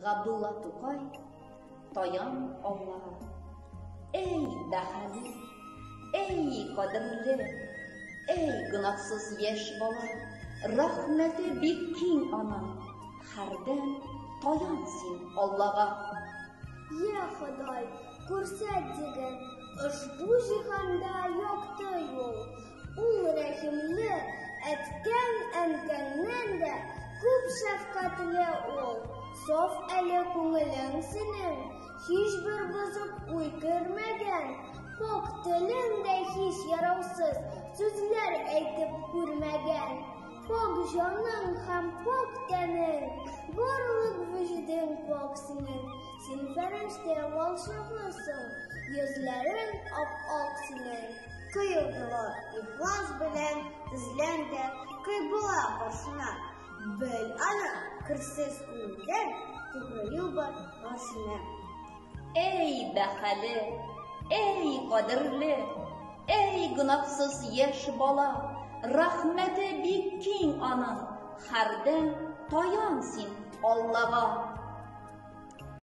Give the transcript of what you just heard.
Габдулла Тукай, Таян Аллага. Әй, бәһале, әй, кадерле, әй, гөнаһсыз яшь бала, рәхмәте бик киң аның, һәрдәм таян син Аллага. Йа Ходай, күрсәт диген, ошбу җиһанда якты юл. Ул рәхимле, әткәң-әнкәңнән дә күп шәфкатьле ул. Саф әле күңелең синең, һичбер бозык уй кермәгән. Пакь телең дә һич яраусыз сүзләр әйтеп күрмәгән. Пакь җаның һәм пакь тәнең, барлык вөҗүдең пакь синең. Син фәрештә валчыгысың, йөзләрең ап-ак синең. Кыйл дога ихлас белән тезлән дә кыйбла каршына. Бел аны, керсез күңелдән тугры юл бар гаршенә. Әй бәхәле, әй кадерле, әй гөнаһсыз яшь бала, рәхмәте бик киң аның, һәрдәм таян син Аллага.